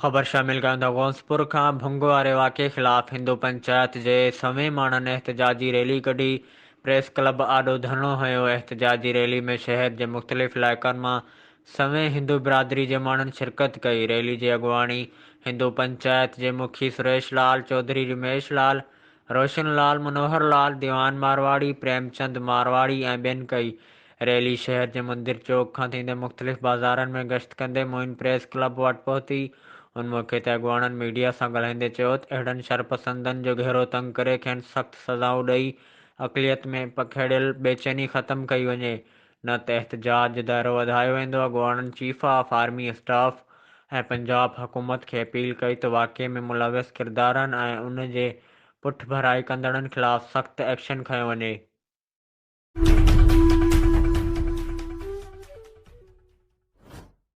خبر شامل ڪيون ٿا غوثپور کان ڀنگ واري واقعي خلاف هندو پنچائت جي سوين ماڻهن احتجاجي ريلي ڪڍي پريس ڪلب آڏو ڌرڻو هنيو، احتجاجي ريلي ۾ شهر جي مختلف علائقن مان سوين هندو برادري جي ماڻهن شرڪت ڪئي، ريلي جي اڳواڻي هندو پنچائت جي مکي سريش لال، چوڌري رميش لال، روشن لال، منوهر لال، ديوان مارواڙي، پريم چند مارواڙي ۽ ٻين ڪئي. ريلي شهر جي مندر چوڪ کان ٿيندي مختلف بازارن ۾ گشت ڪندي معين پريس ڪلب وٽ پهتي. ان موقعي تي اڳواڻن ميڊيا سان ڳالهائيندي چيو ته اهڙن شرپسندن جو گهيرو تنگ ڪري کين سخت سزائون ڏئي اقليت ۾ پکيڙيل بيچيني ختم ڪئي وڃي نه ته احتجاج جو دائرو وڌايو ويندو، اڳواڻن chief of army staff ۽ Punjab حڪومت کي اپيل ڪئي ته واقعي ۾ ملوث ڪردارن ۽ ان جي پٺڀرائي ڪندڙن خلاف سخت ايڪشن کنيو وڃي.